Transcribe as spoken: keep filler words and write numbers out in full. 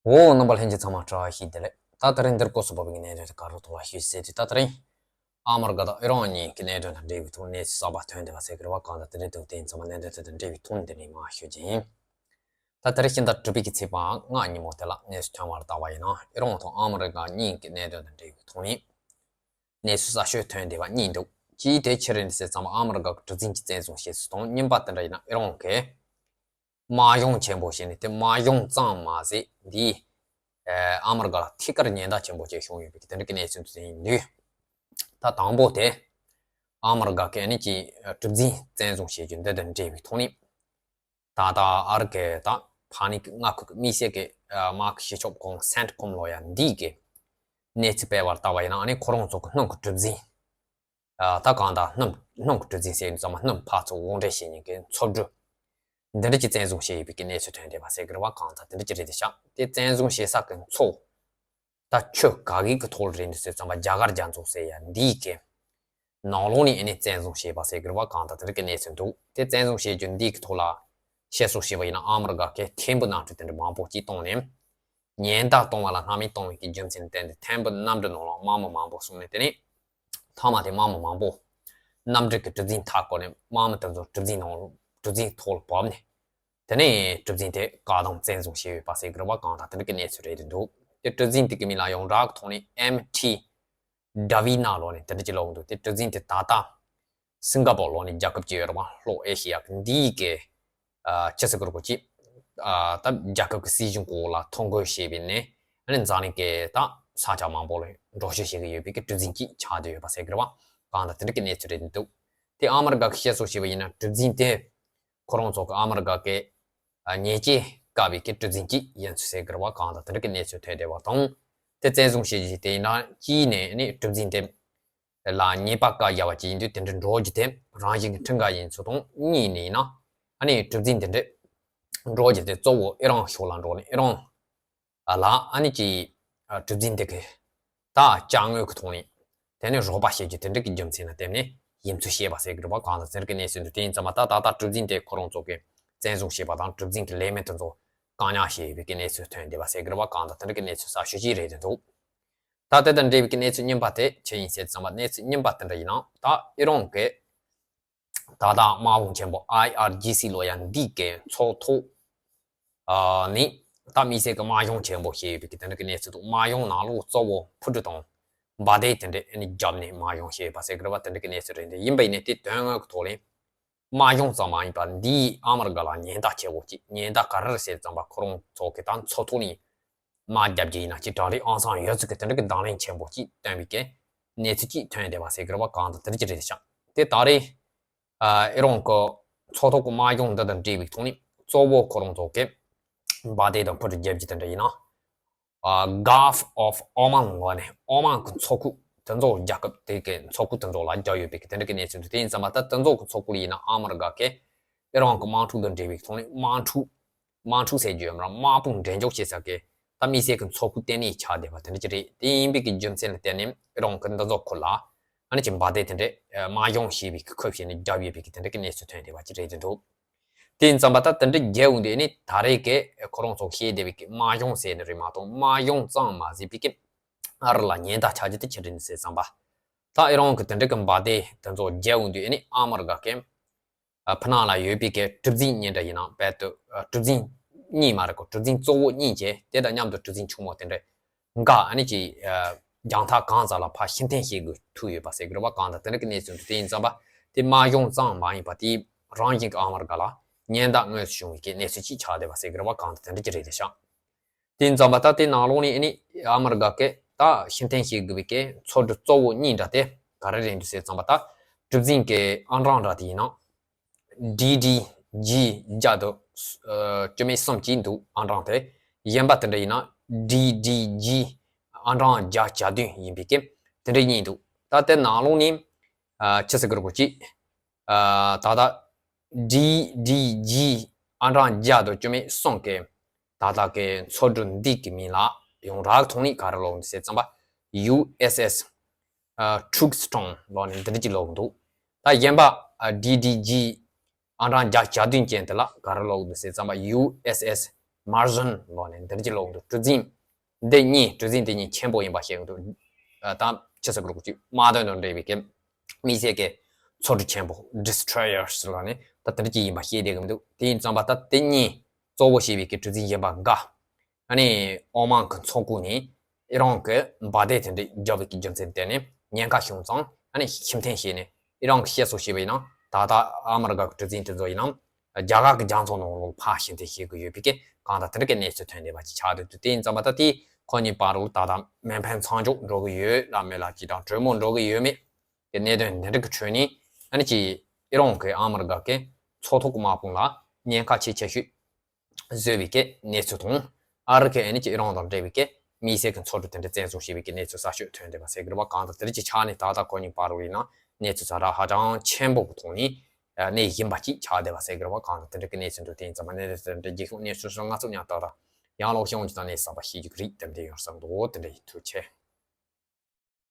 འོ། རྣམ་པ་ལྷན་རྒྱས་ཚང་མ་བཀྲ་ཤིས་བདེ་ལེགས། ད་དེ་རིང་འདིར་སྐོར་སུ་བབས་པའི་གནད་དོན་དེ་ག་རུ་ཐོག་ལ་ཞུས་ཟེར་དུས། ད་དེ་རིང་ཨ་མི་རི་ཀ་དང་ཨི་རན་གཉིས་ཀྱི་གནད་དོན་དང་འབྲེལ་བའི་ཐོག་གནས་ཚུལ་གསར་པ་ཐོན་བསྡད་པ་ཟེར་གི་རེད་བ། གང་ལྟར་དེ་རིང་དུ་དེ་ཚང་མ་གནད་དོན་དེ་དང་འབྲེལ་བའི་ཐོག་ནས་འདི་ནས་མར་ཞུ་རྒྱུ་ཡིན། ད་དེ་རིང་ཕྱི་ཟླ་དྲུག་པའི་གི་ཚེས་པ་ལྔ་ཉིན་མོ་དེ་ལ་གནས་ཚུལ་ཐོན་པར་བལྟས་པ་ཡིན་ན། ཨི་རན་དང་ཨ་མི་རི་ཀ་གཉིས་ཀྱི་གནད་དོན་དང་འབྲེལ་བའི་ཐོག་ནས་གནས་ཚུལ་གསར་ཤོས་ཐོན་བསྡད་པ་གཉིས་འདུག་གཅིག་དེ་ཆི་རེད་ཟེར་ཙམ་པ་ཨ་མི་རི་ཀ་གི་གྲུ་གཟིངས་ཀྱི་བཙན་བཟུང་བྱས་ཚུལ་དང་། གཉིས་པ་དེ་འདྲ་ཡིན་ན་ཨི་རན་གྱི་དམག་དཔུང་ཆེན་པོ་བྱས་ནས། དེ་དམག་དཔུང་ཙམ་མ་ཟད་འདི་ཨ་མི་རི་ཀ་ལ་ཐད་ཀར་ཉེན་བརྡ་ཆེན་པོ་ཅིག་བྱུང་ཡོད་པའི་དེ་འདྲ་གི་གནས་ཚུལ་དེ་ཡིན་དུས། ད་དང་པོ་དེ་ཨ་མི་རི་ཀ་གི་ཨ་ནི་ཀྱི་གྲུ་གཟིངས་བཙན་བཟུང་བྱེད་རྒྱུ་འདི་དང་འབྲེལ་བའི་ཐོག་ནས། ད་ལྟ་ཨ་རི་གི་ད་ཕ་ནི་མངའ་ཁུལ་གྱི་དམིགས་བསལ་གྱི་དམག་སྤྱི་ཁྱབ་ཁང་སེན་ཊི་ཀོམ་ལོ་ཡ་འདི་གི་གནས་ཚུལ་སྤེལ་བར་བལྟས་པ་ཡིན་ན། ཨ་ནི་ཁོ་རང་ཚོ་གི་སྣུམ་གྱི་གྲུ་གཟིངས། ཨ། ད་གང་ལྟར་སྣུམ་སྣུམ་གྱི་གྲུ་གཟིངས་ཟེར་ནས་ཙམ་པ་སྣུམ་ཕར་ཚུར་དབོར་འདྲེན་བྱེད་མཁན་གྱི་མཚོ་གྲུ་འདི་འདྲ་ཅིག་བཙན་བཟུང་བྱས་ཡོད་པའི་གི་གནས་ཚུལ་ཐོན་བསྡད་པ་ཟེར་གི་རེད་བ། གང་ལྟར་དེ་འདྲ་ཅིག་རེད་དེ་ཤག་དེ་བཙན་བཟུང་བྱེད་ས་གི་མཚོ་ད་ཆུ་ག་གི་གི་ཐོག་ལ་རེད་འདུག་ཟེར་ཙམ་པ་རྒྱ་གར་རྒྱ་མཚོ་ཟེར་ཡ་འདིའི་གི་ནང་ལོགས་ནས་ཨ་ནི་བཙན་བཟུང་བྱས་པ་ཟེར་གི་རེད་བ། གང་ལྟར་དེ་འདྲ་གི་གནས་ཚུལ་འདུག་དེ་བཙན་བཟུང་བྱེད་རྒྱུ་འདིའི་གི་ཐོག་ལ་བཤད་སྲོལ་བྱས་པ་ཡིན་ན། ཨ་མི་རི་ཀ་གིས་ཐེམ་བུ་གནམ་གྲུ་དེ་འདྲ་མང་པོ་ཅིག་བཏང་ནས། ཉེན་བརྡ་གཏོང་བ་ལ་སྣང་མེད་གཏོང་བའི་གི་རྒྱུ་མཚན་བརྟེན་ཏེ་ཐེམ་བུ་གནམ་གྲུ་ནང་ལ་དམག་མི་མང་པོ་བཟུང་ནས། དེ་ནས་མཐའ་མ་དེ་དམག་མི་མང་པོ་གནམ་གྲུ་གི་གྲུ་གཟིངས་མཐའ་བསྐོར་ནས། དམག་མི་དེ་ཚོ་གྲུ་གཟིངས་ནང་གྲུ་གཟིངས་ཐོག་ལ་བབས་ནས། དེ་ནས་གྲུ་གཟིངས་དེ་བཀག་དམ་བཙན་བཟུང་བྱས་ཡོད་པ་ཟེར་གི་རེད་བ། གང་ལྟར་དེ་འདྲ་གི་གནས་ཚུལ་རེད་དེ་འདུག་དེ་གྲུ་གཟིངས་དེ་གི་མིང་ལ་ཡོངས་གྲགས་ཐོག་ནས་ཨེམ་ཊི་ཌ་བི་ན་ལོ་ནས་དེ་འདྲ་ཅིག་ལབ་འདུག་དེ་གྲུ་གཟིངས་དེ་ད་ལྟ་སིང་ག་པོར་ལོ་ནས་རྒྱལ་ཁབ་ཅིག་ཡོད་རེད་བ། ལྷོ་ཨེ་ཤི་ཡ་གི་འདིའི་གི་ཨ། ཅི་ཟེར་དགོས་རེད་གོ་ཅི། ཨ། ད་རྒྱལ་ཁབ་ཀྱི་སྲིད་གཞུང་སྐོར་ལ་ཐོ་འགོད་བྱས་པའི་ནས། ཨ་ནི་འཛམ་གླིང་གི་ད་ས་ཆ་མང་པོ་ལ་འགྲོ་སྐྱོད་བྱེད་ཀྱི་ཡོད་པའི་གི་གྲུ་གཟིངས་ཅིག་ཆགས་བསྡད་ཡོད་པ་ཟེར་གི་རེད་བ། གང་ལྟར་དེ་འདྲ་གི་གནས་ཚུལ་རེད་འདུག་དེ་ཨ་མི་རི་ཀ་གིས་བཤད་སྲོལ་བྱས་པ་ཡིན་ན། གྲུ་གཟིངས་དེ་ཁོ་རང་ཚོ་གི་ཨ་མི་རི་ཀ་གི་ཨ། ཉེས་ཆད་བཀག་པའི་གི་གྲུ་གཟིངས་ཅིག་ཡིན་ཚུལ་ཟེར་གི་རེད་བ། གང་ལྟར་དེ་འདྲ་གི་གནས་ཚུལ་ཐོན་བསྡད་པ་དང་། དེ་བཙན་བཟུང་བྱེད་རྒྱུ་དེ་ཡིན་ན། གཅིག་ནས་ནི་གྲུ་གཟིངས་དེ་ལ་ཉེས་པ་བཀག་བཞག་པ་ཅིག་ཡིན་དུས། དེ་འདྲ་འགྲོ་རྒྱུ་དེ་རང་བཞིན་གྱི་ཁྲིམས་འགལ་ཡིན་ཚུལ་དང་། གཉིས་ནས་ཡིན་ན། ཨ་ནི་གྲུ་གཟིངས་དེ་འདྲ་འགྲོ་རྒྱུ་དེ་གཙོ་བོ་ཨི་རན་ཕྱོགས་ལ་འགྲོ་ནས། ཨི་རན་ལ་ཨ་ནི་ཀྱི་ཨ། གྲུ་གཟིངས་དེ་གི་ད་ཅ་དངོས་ཀྱི་ཐོག་ནས། དེ་ནས་རོགས་པ་བྱེད་རྒྱུ་དེ་འདྲ་གི་རྒྱུ་མཚན་ལ་བརྟེན་ནས་ཡིན་ཚུལ་བཤད་པ་ཟེར་གི་རེད་བ། གང་ལྟར་དེ་འདྲ་གི་གནས་ཚུལ་འདུག་དེ་ཡིན་ཙམ་པ་ད་ད་ལྟ་གྲུ་གཟིངས་དེ་ཁོ་རང་ཚོ་གིས་བཙན་བཟུང་བྱས་པ་དང་། གྲུ་གཟིངས་ཀྱི་ལས་མི་དེ་ཚོ་བཀག་ཉར་བྱས་ཡོད་པའི་གི་གནས་ཚུལ་ཐོན་བསྡད་པ་ཟེར་གི་རེད་བ། གང་ལྟར་དེ་འདྲ་གི་གནས་ཚུལ་གསར་ཤོས་ཅིག་རེད་དེ་འདུག་ད་དེ་དང་འབྲེལ་བའི་གི་གནས་ཚུལ་རྙིང་པ་དེ་ཆི་ཡིན་ཟེར་ཙམ་པ། གནས་ཚུལ་རྙིང་པ་དེ་འདྲ་ཡིན་ན། ད་ཨི་རན་གི་ད་ལྟ་དམག་དཔུང་ཆེན་པོ་ཨའི་ཨར་ཇི་སི་ལོ་ཡ་འདི་གི་མཚོ་ཐོག་ཨ། ནི་ད་དམིགས་བསལ་གྱི་དམག་དཔུང་ཆེན་པོ་བྱས་ཡོད་པའི་གི་དེ་འདྲ་གི་གནས་ཚུལ་འདུག་དམག་དཔུང་ནང་ལོགས་གཙོ་བོ་འཕུར་གྲུ་དང་འབར་མདེལ་དེ་འདྲ་ཨ་ནི་བརྒྱབ་ནས་དམག་དཔུང་བྱས་ཡོད་པ་ཟེར་གི་རེད་བ། དེ་འདྲ་གི་གནས་ཚུལ་རེད་འདུག་ཡིན་པ་ཡིན་ནའི་དེ་དོན་དངོས་ཀྱི་ཐོག་ལ་དམག་དཔུང་ཙམ་མ་ཡིན་པ་འདིས་ཨ་མི་རི་ཀ་ལ་ཉེན་བརྡ་ཆེ་བོ་ཅིག་ཉེན་བརྡ་ག་རེ་རེད་ཟེར་ཙམ་པ། ཁོ་རང་ཚོ་གི་ད་མཚོ་ཐོག་ནས་དམག་རྒྱག་རྒྱུ་ཡིན་ན་ཅིག་གྲ་སྒྲིག་ཨང་གསར་ཡོད་ཚུལ་གྱི་དེ་འདྲ་གི་དང་ལེན་ཆེན་པོ་ཅིག་བཏོན་པའི་གི་གནས་ཚུལ་ཅིག་ཐོན་བསྡད་པ་ཟེར་གི་རེད་བ། གང་ལྟར་དེ་འདྲ་ཅིག་རེད་ཤག་དེ་ད་རེས་ཨ། ཨི་རན་གྱི་མཚོ་ཐོག་གི་དམག་དཔུང་འདི་དང་འབྲེལ་བའི་ཐོག་ནས་གཙོ་བོ་ཁོ་རང་ཚོ་གི་འབར་མདེལ་དང་འཕུར་གྲུ་རྒྱག་རྒྱུ་དེ་འདྲ་ཡིན་ན། ཨ། Gulf of Oman ལོ་ནས་ཨོ་མན་གྱི་མཚོ་ཁུག་དེ་ཚོ། རྒྱལ་ཁབ་དེ་གི་མཚོ་ཁུག་དེ་ཚོ་ལ་རྒྱག་ཡོད་པའི་གི་དེ་འདྲ་གི་གནས་ཚུལ་འདུག་དེ་ཡིན་ཙམ་པ་ད་དེ་ཚོ་གི་མཚོ་ཁུག་ལ་ཡིན་ན་ཨ་མི་རི་ཀ་གིས་ཨི་རན་གྱི་དམག་འཁྲུག་དང་འབྲེལ་བའི་ཐོག་ནས་དམག་འཁྲུག་དམག་འཁྲུག་ཟེར་རྒྱུ་ཡོད་མ་རེད། དམག་དཔུང་འགྲན་ཞུགས་བྱེད་ས་གི་ད་དམིགས་བསལ་གྱི་མཚོ་ཁུག་ལྟེ་གནས་ཆགས་བསྡད་པ་དེ་འདྲ་ཅིག་རེད། དེ་ཡིན་པའི་གི་རྒྱུ་མཚན་ལ་བརྟེན་ནས་ཨི་རན་གྱིས་འདི་ཚོ་ཁུལ་ལ་ཨ་ནི་ཅིག་འབར་མདེལ་དེ་འདྲ་དམག་དཔུང་ཞེས་པའི་གི་ཁུལ་བྱས་ནས་བརྒྱབ་ཡོད་པའི་གི་དེ་འདྲ་གི་གནས་ཚུལ་ཐོན་བསྡད་པ་ཅིག་རེད་དེ་འདུག་དེ་ཡིན་ཙམ་པ་ད་དེ་འདྲ་རྒྱལ་འོང་དུས་ནི་ད་རེས་ཀྱི་ཁོ་རང་ཚོ་བཤད་བསྡད་པའི་གི་དམག་དཔུང་ཟེར་ནི་རེད་མ་གཏོགས། དམག་དཔུང་ཙམ་མ་ཟད་པའི་གི་ཨ་རི་ལ་ཉེན་བརྡ་ཆགས་རྒྱུ་དེ་ཅི་རེད་ཟེར་ཙམ་པ། ད་ཨི་རན་གྱི་དེ་འདྲ་གི་འབར་མདེལ་དེ་ཚོ་རྒྱལ་འོང་དུས་ནི་ཨ་མི་རི་ཀ་གི་ཨ། ཕྱི་ནང་ལ་ཡོད་པའི་གི་གྲུ་གཟིངས་གཉིས་འདྲ་ཡིན་ན། དཔེར་ན་ཨ། གྲུ་གཟིངས་གཉིས་མ་རེད་གོ་གྲུ་གཟིངས་གཙོ་བོ་གཉིས་བྱས། དེ་དང་མཉམ་དུ་གྲུ་གཟིངས་ཆུང་མོ་དེ་འདྲ་འགའ་ཨ་ནི་ཅིག་ཨ། རྒྱང་ཐག་གང་ཙམ་ལ་ཕར་ཕྱིར་འཐེན་བྱེད་དགོས་ཐུག་ཡོད་པ་ཟེར་གི་རེད་བ། གང་ལྟར་དེ་འདྲ་གི་གནས་ཚུལ་འདུག་དེ་ཡིན་ཙམ་པ་དེ་དམག་དཔུང་ཙམ་མ་ཡིན་པ། དེ་རང་བཞིན་གྱི་ཨ་མི་རི་ཀ་ལ་ཉེན་བརྡ་དངོས་སུ་བྱུང་བའི་གི་གནས་ཚུལ་ཅིག་ཆགས་བསྡད་པ་ཟེར་གི་རེད་བ། གང་ལྟར་དེ་འདྲ་ཅིག་རེད་དེ་ཤག་དེ་ཡིན་ཙམ་པ་ད་དེ་ནང་ལོགས་ནས་ཨ་ནི་ཨ་མི་རི་ཀ་གི་ད་ཕྱིར་འཐེན་བྱེད་དགོས་པའི་གི་མཚོ་གྲུ་གཙོ་བོ་གཉིས་འདྲ་དེ་ག་རེ་རེད་འདུག་ཟེར་ཙམ་པ། ད་གྲུ་གཟིངས་གི་ཨང་གྲངས་འདྲ་དེ་ཡིན་ན། ཌི་ཌི་ཇི་བརྒྱ་དང་བཅུ་མེད་གསུམ་གཅིག་འདུག་ཨང་གྲངས་དེ། གཞན་པ་དེ་འདྲ་ཡིན་ན་ཌི་ཌི་ཇི་ཨང་གྲངས་བརྒྱ་གྱ་བདུན་ཡིན་པའི་གི་དེ་འདྲ་གཉིས་འདུག་ད་དེ་ནང་ལོགས་ནས་ཨ། ཆི་ཟེར་གི་རེད་གོ་ཅི། ཨ། ད་ལྟ་ཌི་ཌི་ཇི་ཨང་གྲངས་བརྒྱ་དང་བཅུ་མེད་གསུམ་གི་ད་ལྟ་གི་མཚོ་གྲུ་འདི་གི་མིང་ལ་ཡོངས་གྲགས་ཐོག་ནས་ག་རེ་ལབ་འདུག་ཟེར་ཙམ་པ། ཡུ་ཨེསི་ཨེསི་ཨ། Truxtun ལབ་ནས་འདི་འདྲ་ཅིག་ལབ་འདུག་ད་གཞན་པ་ཨ། ཌི་ཌི་ཇི་ཨང་གྲངས་བརྒྱ་གྱ་བདུན་ཅན་དེ་ལ་ག་རེ་ལབ་འདུག་ཟེར་ཙམ་པ། ཡུ་ཨེསི་ཨེསི་ མར་ཟོན་ལོག་ནས་འདིར་གྱི་ལོག་འདུག་གྲུ་གཟིངས་འདི་གཉིས་གྲུ་གཟིངས་འདི་གཉིས་ཆེན་པོ་ཡིན་པ་ཤེས་འདུག་ད་ཆི་ཟེར་དགོས་རེད། དམག་དོན་དང་འབྲེལ་བའི་གི་དམིགས་བསལ་གྱི་མཚོ་གྲུ་ཆེན་པོ་destroyers ལོག་ནས་ད་དེ་འདྲ་ཅིག་ཡིན་པ་ཤེས་བསྡད་ཀྱི་མི་འདུག་དེ་ཡིན་ཙང་པ་ད་དེ་གཉིས་གཙོ་བོ་བྱས་པའི་གི་གྲུ་གཟིངས་གཞན་པ་འགའ་ཨ་ནི་ཨོ་མན་གྱི་མཚོ་ཁུག་ནས་ཨི་རན་གྱི་འབར་མདེལ་དེ་འདྲ་བརྒྱབ་པའི་གི་རྒྱུ་མཚན་དེ་ནས་ཉེན་ཁ་བྱུང་ཙང་ཨ་ནི་ཕྱིར་འཐེན་བྱས་ནས་ཨི་རན་གྱིས་བཤད་སྲོལ་བྱས་པ་ཡིན་ན་ད་ལྟ་ཨ་མི་རི་ཀ་གི་གྲུ་གཟིངས་དེ་ཚོ་ཡིན་ན་རྒྱ་གར་གྱི་རྒྱ་མཚོ་ནང་ལོགས་ཕར་ཕྱིར་འཐེན་བྱེད་དགོས་ཡོད་པའི་གི་གང་ལྟར་དེ་འདྲ་གི་གནས་ཚུལ་ཐོན་བསྡད་པ་ཅིག་ཆགས་འདུག་དེ་ཡིན་ཙང་པ་ད་དེ་ཁོ་གཉིས་བར་དུ་ད་ལྟ་མེ་འཕེན་མཚམས་འཇོག་འགྲོ་གི་ཡོད་ལ་མེད་ལ་ཅིག་དང་གྲོས་མོལ་འགྲོ་གི་ཡོད་མེད་གི་གནད་དོན་འདི་འདྲ་གི་ཁྲོད་ནས་ཨ་ནི་ཅིག་ཨི་རན་གྱིས་ཨ་མི་རི་ཀ་གི་མཚོ་ཐོག་དམག་དཔུང་ལ་ཉེན་ཁ་ཆེས་ཆེ་ཤོས་བཟོས་པའི་གི་གནས་ཚུལ་དང་། ཨ་རི་གིས་ཨ་ནི་ཅིག་ཨི་རན་དང་འབྲེལ་བའི་གི་དམིགས་བསལ་གྱི་མཚོ་གྲུ་དེ་འདྲ་བཙན་བཟུང་བྱས་པའི་གི་གནས་ཚུལ་གསར་ཤོས་ཐོན་བསྡད་པ་ཟེར་གི་རེད་བ། གང་ལྟར་དེ་འདྲ་ཅིག་ཆགས་ནས་ད་ལྟ་ཁོ་གཉིས་བར་དུ་ཡིན་ན་གནས་ཚུལ་ཛ་དྲག་ཧ་ཅང་ཆེན་པོ་གི་ཐོག་ནས་གནས་བཞིན་པ་ཅིག་ཆགས་བསྡད་པ་ཟེར་གི་རེད་བ། གང་ལྟར་དེ་འདྲ་གི་གནས་ཚུལ་འདུག་དེ་ཡིན་ཙང་མ་གནས་དེ་འདྲ་རྒྱལ་ཁབ་གནས་ཚུལ་སོགས་ང་ཚོ་མཉམ་ད་ལྟ་ཡང་ལོག་ཤོང་ཅིག་དང་གནས་གསར་པ་ཤེས་རྒྱུ་གི་རིགས་དེ་འདྲ་ཡོང་བསམ་འདུག་དེ་འདྲ་ཡིན། ཐུགས་རྗེ་ཆེ།